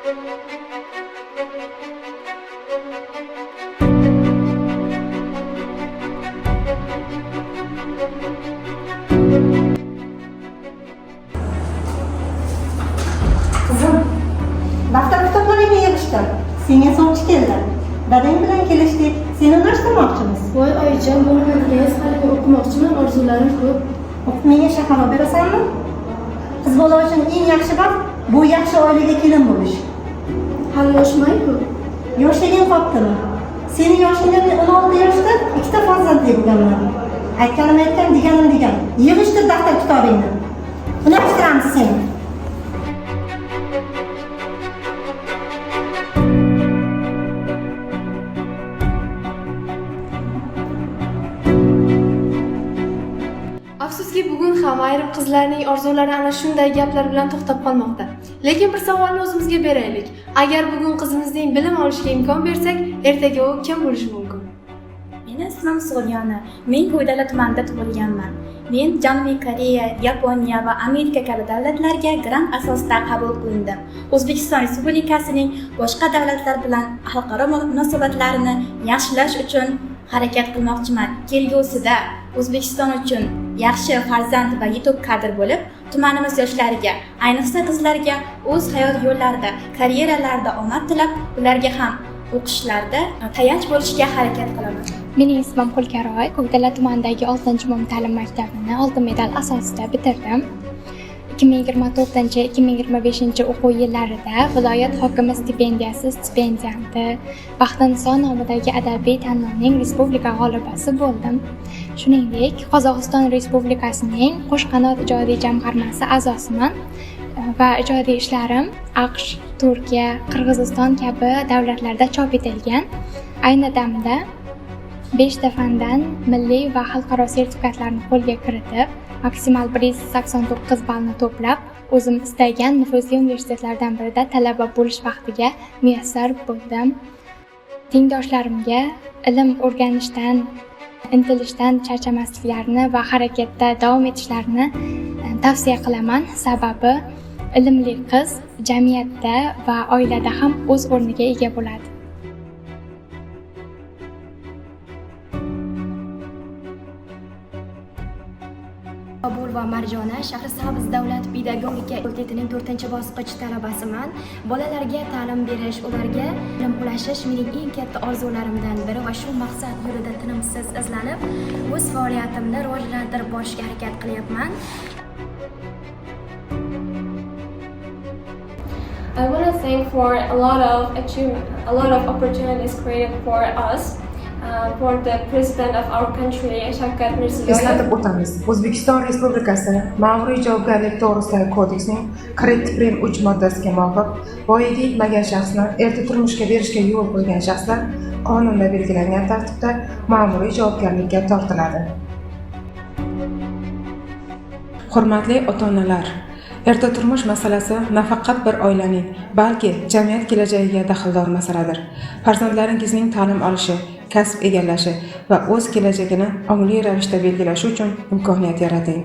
Qizim, daftar kitoblaringni yig'ishtir. Senga sovchi keldi. Dadang bilan kelishdik. Seni unashtirmoqchimiz. Voy oyijon, bo'lmadingiz, hali men o'qimoqchiman, orzularim ko'p. O'qib menga shahar olib berasanmi? Qiz bola uchun eng yaxshi baxt bu yaxshi oilaga kelin bo'lish. Hali yoshman-ku. Yoshliging qoptimi? Seni yoshingda men 16 yoshda ikkita farzandli bo'lganman. Aytganim aytgan, deganim degan. Yig'ishtir daftar kitobingni. Unashtiramiz seni. Afsuski, bugun ham ayrim qizlarning orzulari ana shunday gaplar bilan to'xtab qolmoqda. Lekin bir savolni o'zimizga beraylik. Agar bugun qizimizning bilim olishiga imkon bersak, ertaga u kim bo'lishi mumkin? Meni ismim Sug'diyona. Men Ko'ydala tumanida tug'ilganman. Men Janubiy Koreya, Yaponiya va Amerika kabi davlatlarga grant asosida qabul qilindim. O'zbekiston Respublikasining boshqa davlatlar bilan xalqaro munosabatlarini yaxshilash uchun harakat qilmoqchiman. Kelgusida O'zbekiston uchun yaxshi farzand va yetuk kadr bo'lib, tumanimiz yoshlariga, ayniqsa qizlarga o'z hayot yo'llarida, karyeralarida omad tilab, ularga ham o'qishlarida tayanch bo'lishga harakat qilaman. Mening ismim Xulkaroy. Ko'kdala tumanidagi 6-umumta'lim maktabini oltin medal asosida bitirdim. 2024-2025 o'quv yillarida viloyat hokimi stipendiyasi stipendianti, Baxtiniso nomidagi adabiy tanlovning respublika g'olibasi bo'ldim. Shuningdek, Qozog'iston Respublikasining Qo'shqanot ijodiy jamg'armasi a'zosiman va ijodiy ishlarim AQSh, Turkiya, Qirg'iziston kabi davlatlarda chop etilgan. Ayni damda 5 ta fandan milliy va xalqaro sertifikatlarni qo'lga kiritib, maksimal 189 ballni to'plab, o'zim istagan nufuzli universitetlardan birida talaba bo'lish baxtiga muyassar bo'ldim. Tengdoshlarimga ilm o'rganishdan, intilishdan charchamasliklarini va harakatda davom etishlarini tavsiya qilaman. Sababi ilmli qiz jamiyatda va oilada ham o'z o'rniga ega bo'ladi. Bobur va Marjona, Shahrisabz davlat pedagogika fakultetining 4-bosqich talabasiman. Bolalarga ta'lim berish, ularga ilm ulashish mening eng katta orzularimdan biri va shu maqsad yo'lida tinimsiz izlanib, o'z faoliyatimni rivojlantirib borishga harakat qilyapman. I want to thank for a lot of achievement, a lot of opportunities created for us, for the president of our country, Shavkat Mirziyoyev. Eslatib o'tamiz, O'zbekiston Respublikasi Ma'muriy javobgarlik to'g'risidagi kodeksning 40 prim 3 moddasiga muvofiq, voyaga yetmagan shaxsni erta turmushga berishga yo'l qo'ygan shaxslar qonunda belgilangan tartibda ma'muriy javobgarlikka tortiladi. Hurmatli ota-onalar, erta turmush masalasi nafaqat bir oilaning, balki jamiyat kelajagiga daxldor masaladir. Farzandlaringizning ta'lim olishi, kasb egallashi va o'z kelajagini ongli ravishda belgilashi uchun imkoniyat yarating.